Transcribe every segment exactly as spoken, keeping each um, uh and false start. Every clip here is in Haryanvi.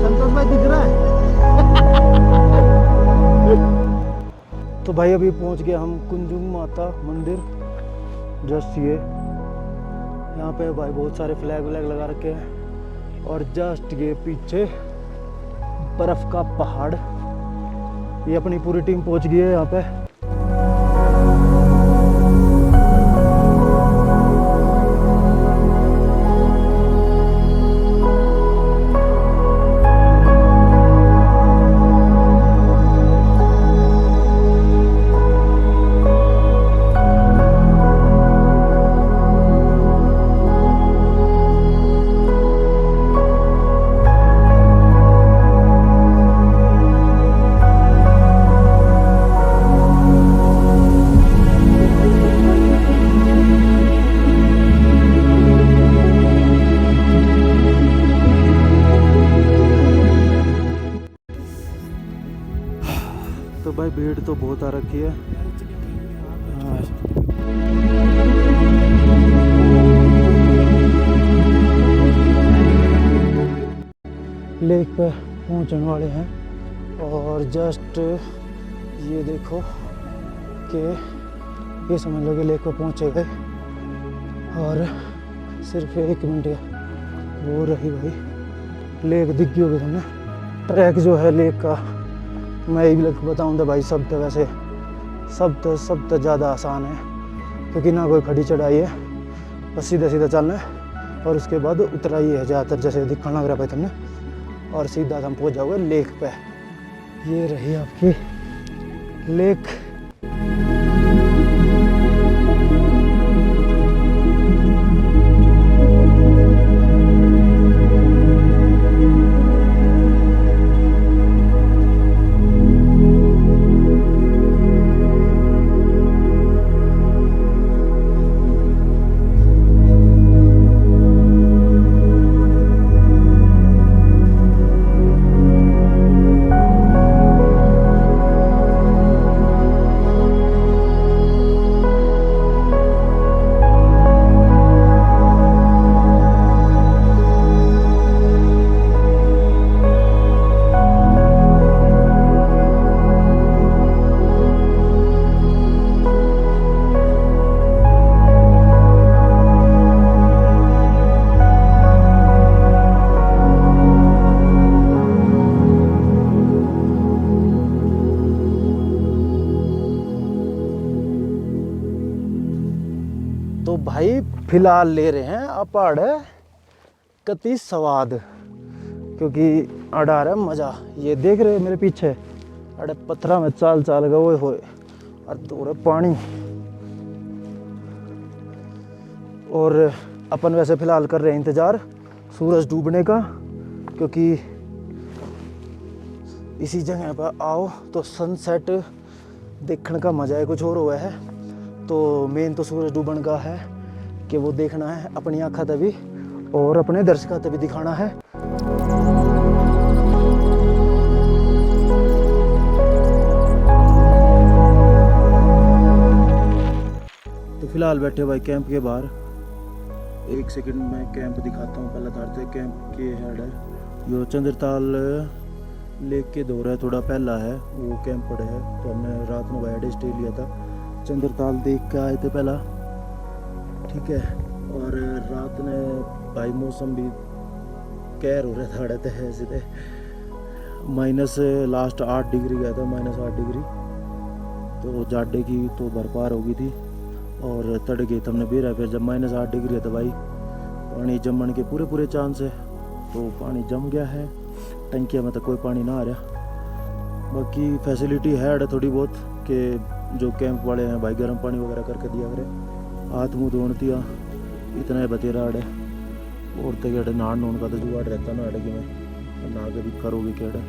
संतोष भाई दिख रहा है? तो भाई, अभी पहुंच गए हम कुंजुंग माता मंदिर। Just ये यहाँ पे भाई बहुत सारे flag व्लैग लगा रखे हैं, और just ये पीछे बर्फ का पहाड़। ये अपनी पूरी टीम पहुंच गई है यहाँ पे। तो भाई, भीड़ तो बहुत आ रखी है। हाँ। लेक पे पहुंचने वाले हैं, और just ये देखो कि ये समझ लो कि लेक पे पहुंचे गए, और सिर्फ एक मिनट वो रही भाई, लेक दिख गई होगी तुमने। ट्रैक जो है लेक का, मैं ये भी लग बताऊँ तो भाई, सब तो वैसे सब तो, सब तो ज़्यादा आसान है, क्योंकि ना कोई खड़ी चढ़ाई है, बस सीधा सीधा चलना है, और उसके बाद उतराई है ज़्यादातर, जैसे दिखने लग रहा भाई तुमने, और सीधा हम पहुँच जाओगे लेक पे। ये रही आपकी लेक। तो भाई, फिलहाल ले रहे हैं अपाड़े कति स्वाद, क्योंकि अड़ा रहा मजा। ये देख रहे मेरे पीछे, अड़े पत्थरा में चाल चाल गए, ओए होए, और दूर है पानी। और अपन वैसे फिलहाल कर रहे हैं इंतज़ार सूरज डूबने का, क्योंकि इसी जगह पर आओ तो सनसेट देखने का मजा ही कुछ और हुआ है। तो मेन तो सूरज डूबन का है कि वो देखना है अपनी आँखा तभी और अपने दर्शकों तभी दिखाना है। तो फिलहाल बैठे भाई कैंप के बाहर। एक सेकंड में कैंप दिखाता हूँ। पहला धारते कैंप के हेड है, यो चंद्रताल लेक के धोरै थोड़ा पहला है, वो कैंप पड़े है। तो हमने रात में भाई स्टे लिया था, चंद्रताल देख के आए थे पहला, ठीक है। और रात ने भाई मौसम भी कहर हो रहा था, अड़े तो ऐसे थे माइनस लास्ट आठ डिग्री गया था, माइनस आठ डिग्री। तो जाडे की तो भरपार हो गई थी। और तड़के तमने बेरा, फिर जब माइनस आठ डिग्री है तो भाई पानी जमन के पूरे पूरे चांस है। तो पानी जम गया है, टंकिया में तो कोई पानी ना आ रहा। बाकी फैसिलिटी है अड़े थोड़ी बहुत, कि जो कैंप वाले हैं भाई गर्म पानी वगैरह करके दिया करें, हाथ मुंह धोने दिया। इतना ही बतेरा अड़े। और तो अड़े नहान नून का तो जुगाड़ रहता ना अड़े कि मैं ना के भी करोगे क्या अड़े।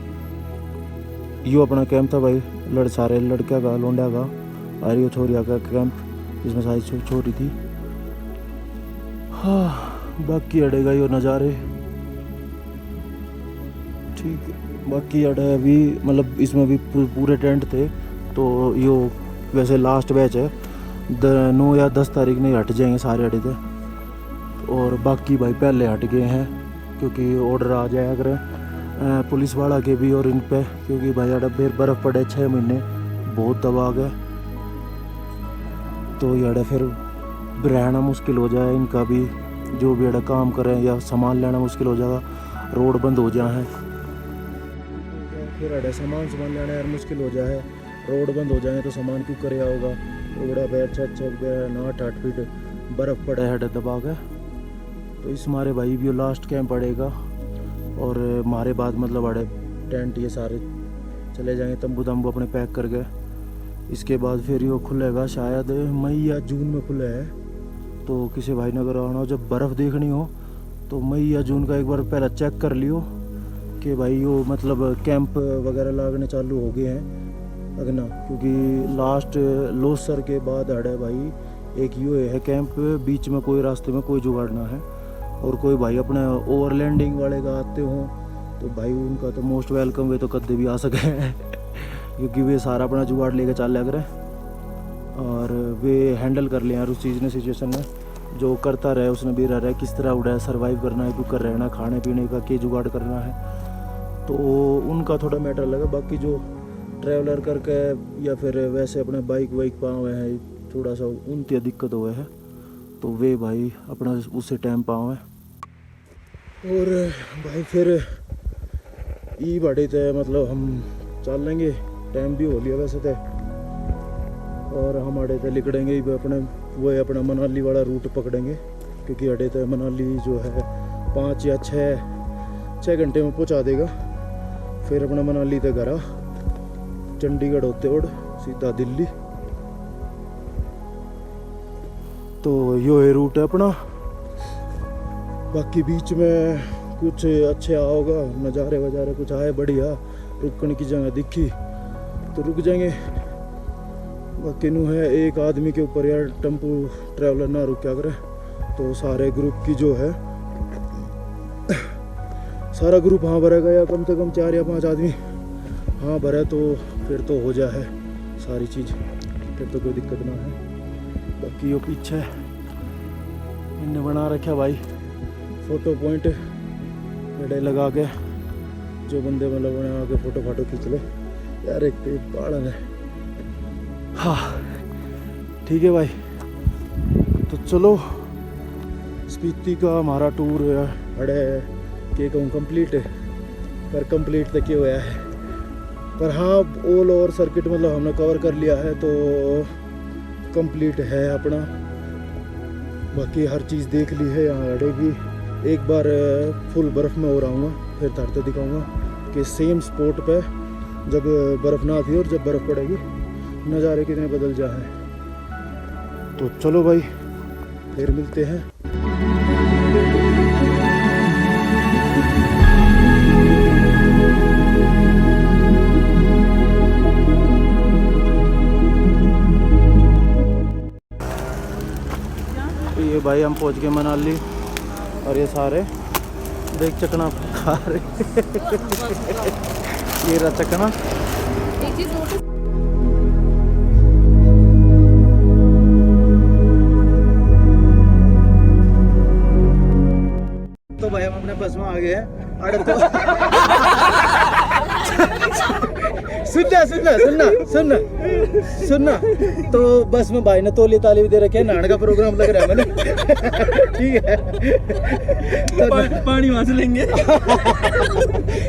यो अपना कैंप था भाई, लड़ सारे लड़कियां का, लोंडिया का, और यो छोरिया का कैंप, जिसमें सारी छो-, छोरी थी। हाँ, बाकी अड़े का यो नज़ारे। ठीक है, बाकी अड़े अभी मतलब इसमें भी पू-, पूरे टेंट थे, तो यो वैसे लास्ट बैच है, द-, नौ या दस तारीख ने हट जाएंगे सारे अड़े थे। और बाकी भाई पहले हट गए हैं, क्योंकि ऑर्डर आ जाया करे, अ, पुलिस वाला के भी और इन पे, क्योंकि भाई अड़े फिर बर्फ़ पड़े छः महीने, बहुत दबाव है। तो ये अड़े फिर रहना मुश्किल हो जाए इनका भी, जो भी अड़े काम करें या सामान लेना मुश्किल हो जाएगा, रोड बंद हो जाए हैं। फिर अड़े सामान, सामान लेना यार मुश्किल हो जाए है, रोड बंद हो जाए तो सामान क्यों करे आओगा। रोड़ा पे अच्छा अच्छा पे ना आठ आठ फीट बर्फ पड़े है अड़े दबा के। तो इस मारे भाई भी लास्ट कैंप पड़ेगा और मारे बाद मतलब अड़े टेंट ये सारे चले जाएंगे, तंबू तंबू अपने पैक करके। इसके बाद फिर यो खुलेगा शायद मई या जून में खुले है। तो किसी भाई ने अगर आना हो, जब बर्फ़ देखनी हो तो मई या जून का एक बार पहला चेक कर लियो कि भाई यो मतलब कैंप वगैरह लागने चालू हो गए हैं अगना, क्योंकि लास्ट लोसर के बाद अड़े भाई एक यो है कैंप, बीच में कोई रास्ते में कोई जुगाड़ ना है। और कोई भाई अपने ओवरलैंडिंग वाले का आते हो तो भाई उनका तो मोस्ट वेलकम, वे तो कदे भी आ सके हैं क्योंकि वे सारा अपना जुगाड़ लेके चाल्या करें और वे हैंडल कर लें यार उस चीज़ ने, सिचुएशन ने। जो करता रहे उसने भी रह रहा है, किस तरह उड़ा है, सर्वाइव करना है, क्यों कर रहना, खाने पीने का के जुगाड़ करना है। तो उनका थोड़ा मैटर लगा। बाकी जो ट्रैवलर करके या फिर वैसे अपने बाइक वाइक पावे हैं, थोड़ा सा उनती दिक्कत हुआ है, तो वे भाई अपना उसे टाइम पावे। और भाई फिर ई भाड़े ते मतलब हम चल लेंगे, टाइम भी हो लिया वैसे ते। और हम आड़े ते लिकड़ेंगे ही अपने, वो है अपना मनाली वाला रूट पकड़ेंगे, क्योंकि आड़े ते मनाली जो है पाँच या छः, छः घंटे में पहुंचा देगा। फिर अपना मनाली ते घरा चंडीगढ़ होते हुए सीधा दिल्ली। तो यो है रूट है अपना। बाकी बीच में कुछ अच्छे आओगा, नज़ारे वजारे कुछ आए बढ़िया, रुकने की जगह दिखी तो रुक जाएंगे। बाकी नू है एक आदमी के ऊपर यार, टेम्पो ट्रैवलर ना रुका करे, तो सारे ग्रुप की जो है, सारा ग्रुप हाँ भरेगा या कम से कम चार या पाँच आदमी हाँ भरे, तो फिर तो हो जा है सारी चीज़, फिर तो कोई दिक्कत ना है। बाकी यो पीछे इनने बना रखा भाई फोटो पॉइंट, पेड़े लगा के, जो बंदे मतलब उन्हें आके फोटो फाटो खींच ले यार। एक तो ये पहाड़ है। हाँ, ठीक है भाई, तो चलो, स्पीति का हमारा टूर अड़े के कहूँ कंप्लीट है, पर कंप्लीट तो क्या होया है, पर हाँ, ऑल ओवर सर्किट मतलब हमने कवर कर लिया है, तो कंप्लीट है अपना। बाकी हर चीज़ देख ली है यहाँ अड़े की। एक बार फुल बर्फ़ में और आऊँगा, फिर थारे तो दिखाऊँगा कि सेम स्पॉट पे जब बर्फ़ ना थी और जब बर्फ़ पड़ेगी, नज़ारे कितने बदल जा है। तो चलो भाई, फिर मिलते हैं। ये भाई हम पहुंच गए मनाली और ये सारे देख चकना खा रहे। ये रहा चकना। एक चीज नोटिस तो भाई हम अपने बस में आ गए हैं। अरे तो सुनना, सुनना, सुनना, सुनना, सुनना। तो बस में भाई ने तौलिए तालिए भी दे रखे हैं, नहाने का प्रोग्राम लग रहा है मैंने। ठीक है। तो पा-, पानी वहां से लेंगे।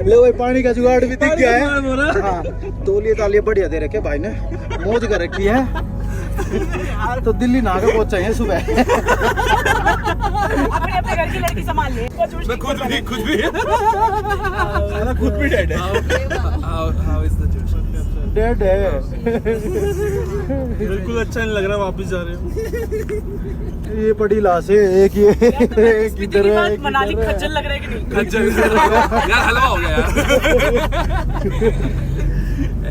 ले भाई, पानी का जुगाड़ भी दिख पानी गया का है। जुगाड़ हो रहा है। हाँ, तौलिए तालिए बढ़िया दे रखे भाई ने, मौज कर रखी है। तो दिल्ली नहा के पहुंचा है सुबह। अपने, अपने घर की लड़की संभाल ले। मैं खुद भी, खुद भी। साला खुद भी डेड है। How, how, how is the Josh? Dead है। बिल्कुल अच्छा नहीं लग रहा, वापस जा रहे हो। ये पड़ी लाश है, एक ये, यार, तुम्हें एक स्पीति इधर की है, बात एक मनाली इधर है। खज्जल लग रहा है कि नहीं? खज्जल। यार, हलवा हो गया यार।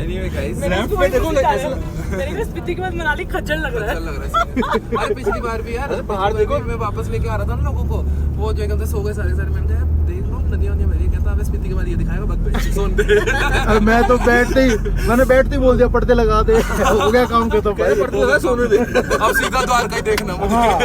Anyway, guys। मेरे को स्पीति की बात मनाली खज्जल लग रहा है। खज्जल लग रहा है। अरे, पिछली बार भी यार, अरे, बाहर पिछली बार देखो। भी मैं वापस लेके आ रहा था ना लोगों को, वो जो कहते सो गए सारे सारे, मैंने कहा, "यार, देख लो, नदियाँ, नदियाँ बह रही है।" कहता, "अबे, स्पीति के बाद ये दिखाएगा, बकवास, सुन।" अरे, मैं तो बैठते ही, मैंने बैठते ही बोल दिया, "पर्दे लगा दे।" हो गया काम खत्म भाई। पर्दे लगा, सोने दे। अब सीधा द्वारका ही देखना मुझे। हाँ।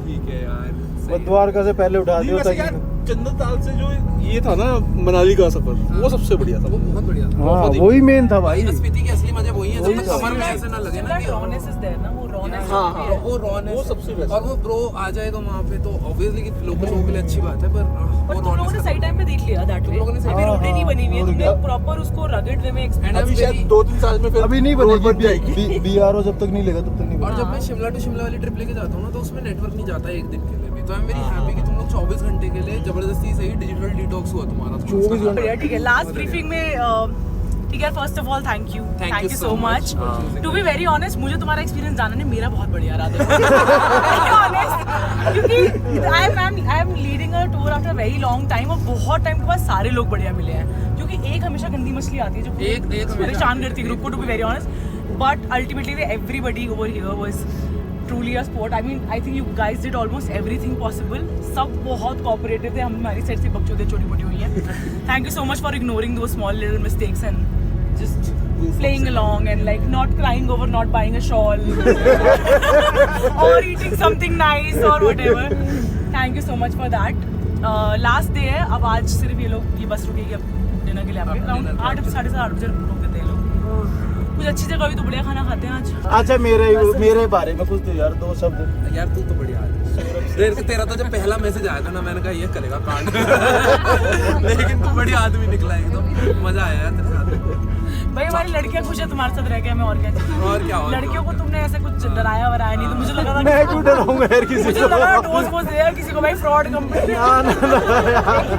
ठीक है यार, सही वो है। द्वारका से पहले उठा नहीं, दियो वैसे ताकि यार, चंदन ताल से जो ये था ना मनाली का सफर, हाँ। वो सबसे बढ़िया था। वो बहुत बढ़िया था। हाँ, बहुत ही वही मेन था भाई। स्पीति के असली मजे वही है, जब वही तक था। कमर में ऐसे ना लगे ना शिमला कि rawness is there ना, वो rawness हाँ, है। हाँ, वो rawness वो है। सबसे best। और वो bro आ जाएगा वहाँ पे तो obviously कि लोकल लोगों के लिए अच्छी बात है, पर, हाँ, पर वो तुम लोगों rawness ने है। सही टाइम पे देख लिया that तुम way। लोगों ने सही अभी टाइम पे रोड ही नहीं बनी हुई है, और तुमने क्या? Proper उसको rugged way में explain And अभी अभी शायद मेरी दो तीन साल में फिर अभी नहीं road बनेगी, बन बी-, जाएगी। बी-, B R O जब तक नहीं लेगा तब तक नहीं और बनेगा। जब हाँ। मैं शिमला to शिमला वाली trip लेके जाता हूँ ना, तो उसमें network नहीं जाता एक दिन के लिए भी, तो I'm very हाँ, happy हाँ। कि तुम लोग चौबीस घंटे के लिए जबरदस्ती से ही digital detox हुआ तुम्हारा। चौबीस घंटे। बढ़िया, ठीक है। Last briefing में, अ, ठीक है, first of all, thank you। Thank you so much। हाँ। To be very honest, मुझे तुम्हारा experience जानना नहीं, मेरा बहुत बढ़िया रहा था। Very honest, क्योंकि I am, I am, I am leading a tour after a very long time और बहुत time के बाद सारे लोग बढ़िया मिले हैं, क्योंकि एक हमेशा गंदी मछली आती है जो एक, एक हमेशा परेशान करती है group को, to be very honest, but ultimately everybody over here was truly a sport। I mean, I think you guys did almost everything possible। सब बहुत cooperative थे, हम हमारी side से बकचोदे छोटी मोटी हुई हैं। Thank you so much for ignoring those small little mistakes and just playing along and, like, not crying over not buying a shawl or eating something nice or whatever। Thank you so much for that। Uh, last day है, अब आज सिर्फ ये लोग, ये बस रुकेगी अब dinner के लिए आपके। Around आठ, साढ़े सात, आठ बजे रुक देते हैं लोग। कुछ अच्छी जगह हुई तो बढ़िया खाना खाते हैं आज। अच्छा, मेरे, मेरे बारे में कुछ तो यार, दो शब्द। यार, तू तो बढ़िया आदमी। तेरे, तेरा तो जब पहला message आया था ना, मैंने कहा, "ये करेगा कांड।" लेकिन तू बढ़िया आदमी निकला एकदम, मजा आया यार तेरे साथ। भाई, हमारी लड़कियां खुश है तुम्हारे साथ रह के, हमें और क्या चाहिए? और क्या, और लड़कियों क्या? को तुमने ऐसे कुछ डराया वराया नहीं, तो मुझे लगा था मैं कि क्यों डराऊंगा यार किसी मुझे को? लगा था ठोस ठोस दे यार किसी को, भाई, fraud company है। ना, ना, ना,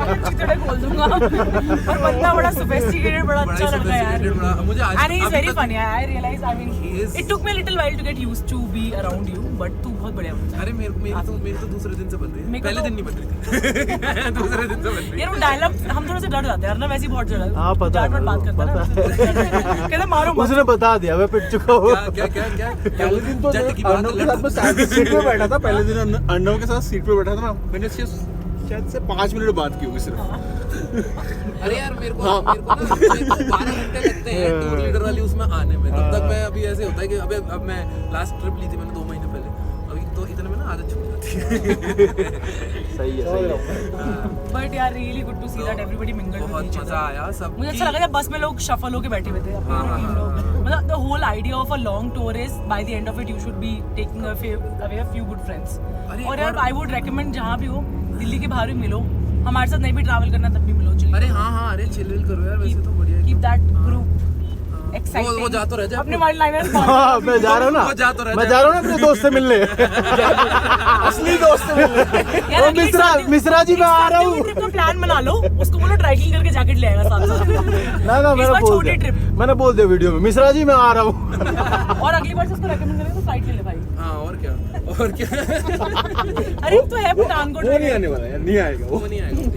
ना। चिथड़े खोल दूंगा। और बंदा बड़ा sophisticated, बड़ा बड़ा अच्छा लड़का है यार। Sophisticated, बड़ा, मुझे आज, And he is अभी very तक funny, I realize, I mean, he is it took me a little while to get used to be around you, but तू बहुत बढ़िया बंदा है। अरे, मेरे को, मेरी तो, मेरी तो दूसरे दिन से बन रही है। मेरे को पहले तो दिन नहीं बन रही थी। दूसरे दिन से बन रही है। यार, वो dialogue, हम थोड़ा सा डर जाते हैं यार ना, वैसे ही बहुत डर, हाँ, पता है जाट में मेरे बात को, करता है ना, पता है। कहता, "मारो मत।" उसने बता दिया, मैं पिट चुका हूँ। क्या, क्या, क्या, क्या, क्या? पहले दिन तो जट की बात अर्णव के अलग। साथ मैं सीट पे बैठा था, पहले दिन अर्णव के साथ सीट पे बैठा था ना, मैंने उससे शायद से पाँच मिनट बात की होगी सिर्फ। अरे यार, मेरे को, हाँ। मेरे को ना, मेरे को बारह घंटे लगते हैं tour leader वाली उसमें आने में। तब तक हाँ। मैं अभी ऐसे होता है कि अबे, अब मैं last trip ली थी मैंने दो महीने पहले, अभी तो इतने में ना आदत छूट जाती है। सही है, सही है। हाँ। But यार, really good to see तो that everybody mingled with बहुत each other। मजा आया सब। मुझे अच्छा लगा जब बस में लोग shuffle होके बैठे हुए थे, अपनी हाँ, हाँ, team लोग। हाँ, हाँ। मतलब, the whole idea of a long tour is, by the end of it, you should be taking a few, away a few good friends। अरे, और यार, और I would recommend, जहाँ भी हो, दिल्ली के बाहर भी मिलो, हमारे साथ नहीं भी travel करना, तब भी मिलो, chill अरे करो। हाँ, हाँ, अरे, chill विल करो यार, वैसे keep, तो बढ़िया है। Keep that group हाँ। Exciting। वो, वो जा तो रह जा। अपने one-liners हाँ, मैं जा रहा हूँ ना। वो जा तो रह मैं जा। जा रहा हूँ ना अपने दोस्त से मिलने। असली दोस्त से मिलने। यार, वो अगली मिश्रा, साल, मिश्रा जी, मैं आ रहा हूँ। Trip का plan बना लो, उसको बोलो dry clean करके jacket ले आएगा साथ साथ। ना, ना, इस मैंने बार बोल छोटी दिया। Trip। मैंने बोल दिया video में, "मिश्रा जी, मैं आ रहा हूँ।" और अगली बार से उसको recommend करेंगे तो flight ले ले भाई। हाँ, और क्या, और क्या। अरे, वो तो है वो, पठानकोट वो में। नहीं आने वाला यार, नहीं आएगा वो। वो नहीं आएगा।